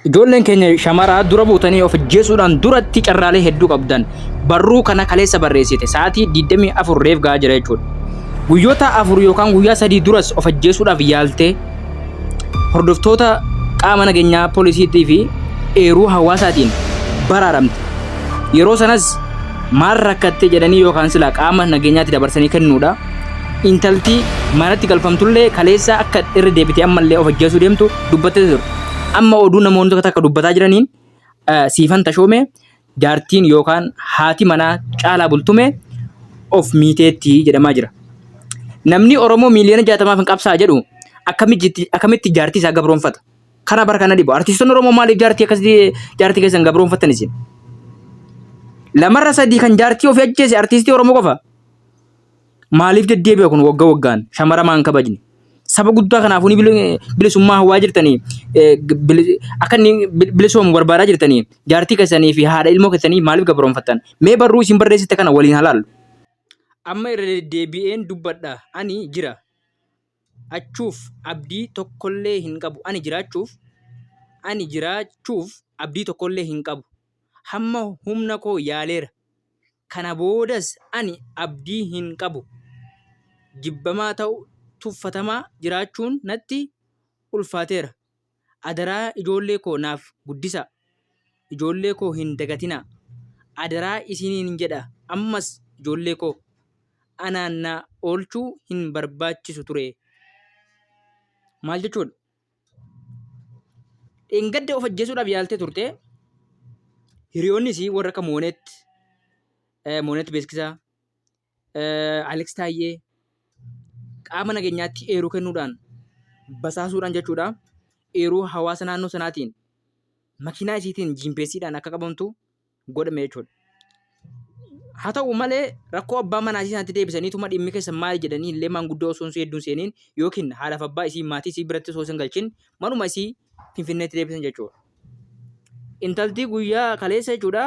Ijoolleen keenya shamaraa dura buutanii of ajjeesuudhaan duratti carraalee hedduu qabdan. Barruu kana kaleessa barreessite sa'aatii 24 reef gahaa jira jechuudha. Guyyoota 4 yookaan guyyaa 3 duras of ajjeesuudhaaf yaaltee hordoftoota qaama nageenyaa poolisiitii fi eeruu hawaasaatiin baraaramte. Yeroo sanas maal rakkatte jedhanii yookaan silaa qaama nageenyaatti dabarsanii kennuudha. Intalti manatti galfamtullee kaleessa akka irra deebitee ammallee of ajjeesuu deemtu dubbattee turte. Amma oduu namoonni tokko takka dubbataa jiraniin Siifan Tashoomee jaartiin yookaan haati manaa Caalaa Bultumee of miiteetti jedhamaa jira. Namni Oromoo miiliyoona 60f hin qabsaa jedhu akkamitti jaartii isaa gabroonfata? Kana bara kana dhibu. Artistoonni Oromoo maaliif jaartii akkasitti jaartii keessan gabroonfattan isin? Lamarra sadii kan jaartii ofii ajjeese artistii Oromoo qofa. Maaliif deddeebi'a kun wagga waggaan shamara maan kabajne? Saba guddaa kanaafuu ni bilisummaa hawwaa jirtanii akka inni bilisoomu barbaadaa jirtanii jaartii keessanii fi haadha ilmoo keessanii maaliif gabroonfattan? Mee barruu isin barreessite kana waliin halaallu. Amma irra deddeebi'een dubbadha ani jira. Achuuf abdii tokkollee hin qabu. Ani jiraachuuf ani jiraachuuf abdii tokkollee hin qabu. Hamma humna koo yaaleera. Kana boodas ani abdii hin qabu. Jibbamaa ta'u tuffatamaa jiraachuun natti ulfaateera. Adaraa ijoollee koo naaf guddisaa. Ijoollee koo hin dagatinaa. Adaraa isiniin jedha ammas ijoollee koo. Anaan na oolchuu hin barbaachisu ture. Maal jechuudha? Dheengadda of ajjeesuudhaaf yaaltee turte. Hiriyoonni isii warra akka Mooneet, Mooneet Beeskisaa, Alex Taayyee qaama nageenyaatti eeruu kennuudhaan basaasuudhaan jechuudha. Eeruu hawaasa naannoo sanaatiin makiinaa isiitiin jiimpeessiidhaan akka qabamtu godhame jechuudha. Haa ta'u malee rakkoo abbaa manaa isii sanatti deebisanii tuma dhimmi keessan maali jedhanii illee maanguddoo osoo hin hedduun seeniin yookiin haadhaaf abbaa isii maatii isii biratti osoo hin galchin manuma isii Finfinneetti deebisan jechuudha. Intalti guyyaa kaleessa jechuudha.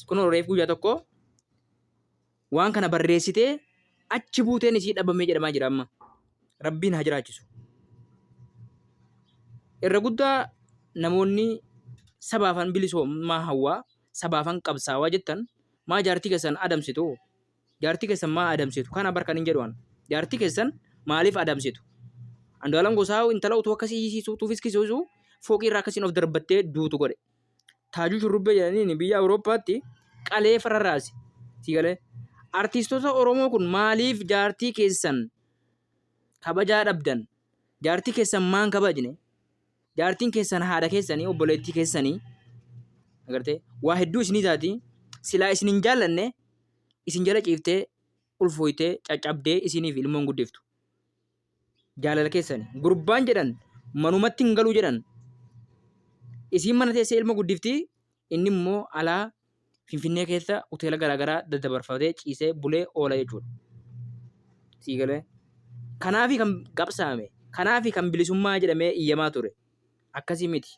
Kunoo reef guyyaa tokko waan kana barreessitee achi buuteen isii dhabamee jedhamaa jira amma. Rabbiin haa jiraachisu. Irra guddaa namoonni sabaafan bilisummaa hawwaa, sabaafan qabsaawaa jettan maa jaartii keessan adamsitu? Jaartii keessan maa adamsitu? Kana bar kan hin jedhu an. Jaartii keessan maaliif adamsitu? Andu'aalam Gosaa intala utuu akkasii hiisisu, utuu fiskisiisu fooqii irraa akkasiin of darbattee duutu godhe. Taajuu Shurrubbee jedhaniin biyya Awurooppaatti qalee fararraase. Sii galee. Artiistota Oromoo kun maaliif jaartii keessan kabajaa dhabdan? Jaartii keessan maan kabajne? Jaartiin keessan haadha keessanii, obboleettii keessanii agartee waa hedduu isinii taati. Silaa isin hin jaallanne isin jala ciiftee ulfooytee caccabdee isiniif ilmoon guddiftu. Jaalala keessani. Gurbaan jedhan manumatti hin galuu jedhan. Isiin mana teessee ilma guddifti inni immoo alaa Finfinnee keessa hoteela garaagaraa daddabarfatee ciisee bulee oola jechuudha. Sii galee. Kanaafi kan qabsaame, kanaafi kan bilisummaa jedhamee iyyamaa ture. Akkasii miti.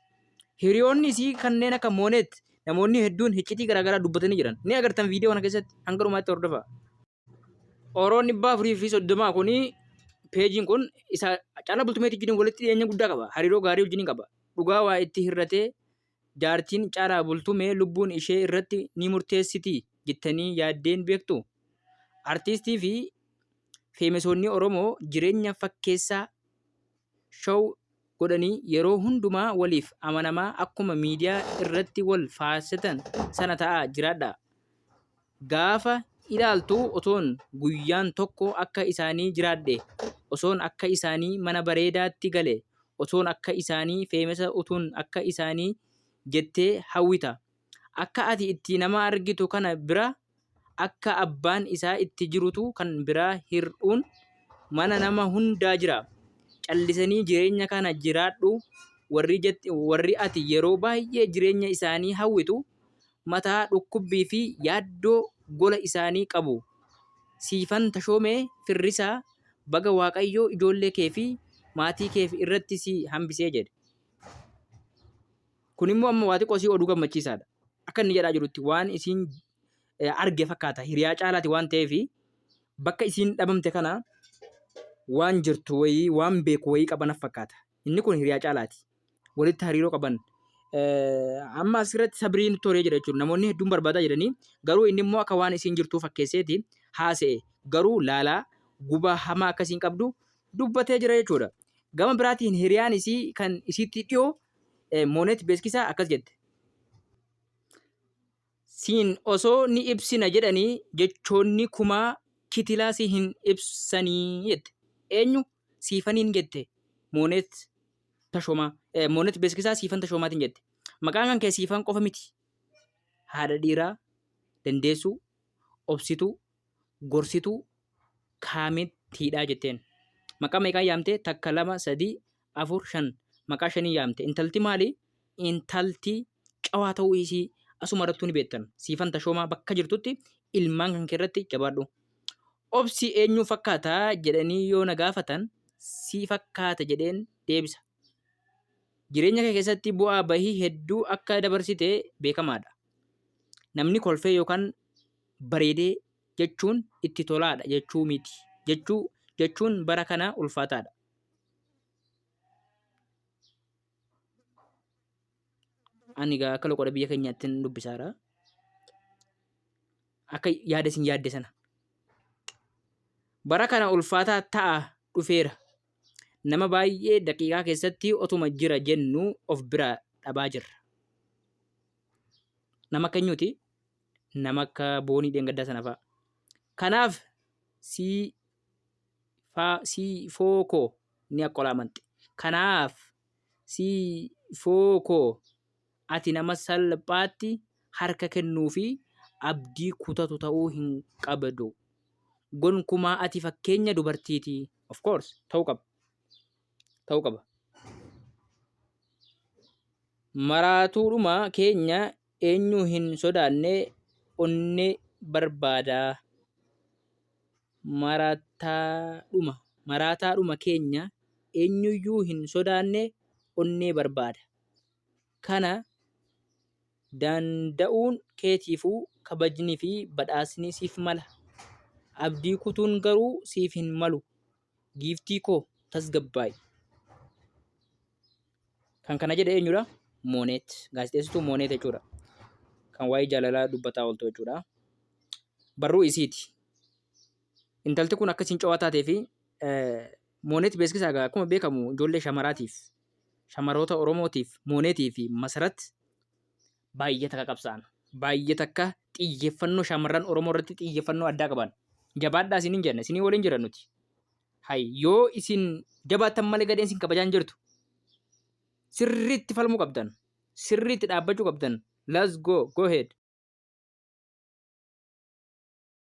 Hiriyoonni isii kanneen akka Mooneet namoonni hedduun hiccitii garaagaraa dubbatanii jiran. Ni agartan viidiyoo kana keessatti hanga dhumaatti hordofaa. Oroon 430 kuni peejiin kun isa Caalaa Bultumeetii wajjin walitti dhiyeenya guddaa qaba. Hariiroo gaarii wajjin qaba. Dhugaa waa itti hir'atee jaartiin Caalaa Bultumee lubbuun ishee irratti ni murteessiti jettanii yaaddeen beektu? Artiistii fi feemesoonni Oromoo jireenya fakkeessaa, show, godhanii yeroo hundumaa waliif amanamaa akkuma miidiyaa irratti wal faarsitan sana ta'aa jiraadhaa. Gaafa ilaaltu osoon guyyaan tokko akka isaanii jiraadhe, osoon akka isaanii mana bareedaatti gale, osoon akka isaanii feemesa utuun akka isaanii jettee hawwita. Akka ati itti nama argitu kana bira akka abbaan isaa itti jirutu kan biraa hir'uun mana nama hundaa jira. Callisanii jireenya kana jiraadhu warri ati yeroo baay'ee jireenya isaanii hawwitu mataa dhukkubbii fi yaaddoo gola isaanii qabu. Siifan Tashoomee Firrisaa baga Waaqayyo ijoollee kee fi maatii keef irratti si hambisee jedhe. Kun immoo amma waa xiqqoo isii oduu gammachiisaadha. Akka inni jedhaa jirutti waan isiin arge fakkaata. Hiriyaa caalaati waan ta'eef bakka isiin dhabamte kana waan jirtu wayii waan beeku wayii qaba naf fakkaata. Inni kun hiriyaa caalaati. Walitti hariiroo qaban. Amma asirratti sabriin toree jira jechuudha. Namoonni hedduun barbaadaa jiranii garuu inni immoo akka waan isiin jirtuu fakkeesseeti haasa'e. Garuu laalaa gubaa hamaa akkasiin qabdu dubbatee jira jechuudha. Gama biraatiin hiriyaan isii kan isiitti dhiyoo Moonet Beeskisaa akkas jette. Siin osoo ni ibsina jedhanii jechoonni kumaa kitilaa si hin ibsanii jette. Eenyu? Siifaniin jette Moonet Tashoomaa. Moonet Beeskisaa Siifan Tashoomaatiin jette. Maqaan kan kee Siifan qofa miti. Haadha dhiiraa, dandeessuu, obsituu, gorsituu, kaamettiidha jetteen. Maqaa meeqaan yaamte? Takka, lama, sadii, afur, shan. Maqaa shanii yaamte. Intalti maali? Intalti cawaa ta'uu isii asuma irrattuu ni beektan. Siifan Tashoomaa bakka jirtutti ilmaan kan kee irratti jabaadhu. Obsi eenyuu fakkaata jedhanii yoo na gaafatan si fakkaata jedheen deebisa. Jireenya kee keessatti bu'aa bahii hedduu akka dabarsite beekamaadha. Namni kolfee yookaan bareedee jechuun itti tolaadha jechuu miti. Jechuu jechuun bara kana ulfaataadha. Ani egaa akka loqoda biyya keenyaattin dubbisaara. Akka yaada isin yaadde sana. Bara kana ulfaataa ta'a dhufeera. Nama baay'ee daqiiqaa keessatti otuma jira jennu of biraa dhabaa jirra. Nama akka eenyuuti? Nama akka boonii dheengaddaa sana fa'a. Kanaaf sii faa siifoo koo ni aqqolaamanxi. Kanaaf siifoo koo ati nama salphaatti harka kennuu fi abdii kutatu ta'uu hin qabdu. Gonkumaa ati fakkeenya dubartiiti. Of course ta'uu qaba. Ta'uu qaba. Maraatuudhuma keenya eenyuu hin sodaanne onnee barbaada. Marataadhuma maraataadhuma keenya eenyuyyuu hin sodaanne onnee barbaada. Kana danda'uun keetiifuu kabajni fi badhaasni siif mala. Abdii kutuun garuu siif hin malu. Giiftii koo tasgabbaa'i. Kan kana jedhe eenyudha? Mooneet. Gaazexeessituu Mooneet jechuudha. Kan waa'ee jaalalaa dubbataa ooltu jechuudha. Barruu isiiti. Intalti kun akka isin cawaa taatee fi Mooneet Beeskisaa egaa akkuma beekamu ijoollee shamaraatiif shamaroota Oromootiif Mooneetii fi Masarat baay'ee takka qabsaa'an. Baay'ee takka xiyyeeffannoo shamarran Oromoo irratti xiyyeeffannoo addaa qaban. Jabaadhaa isiniin jenna. Isinii waliin jira nuti. Hay yoo isin jabaattan malee gadheen isin kabajaa hin jirtu. Sirriitti falmuu qabdan. Sirriitti dhaabbachuu qabdan. Let's go. Go ahead.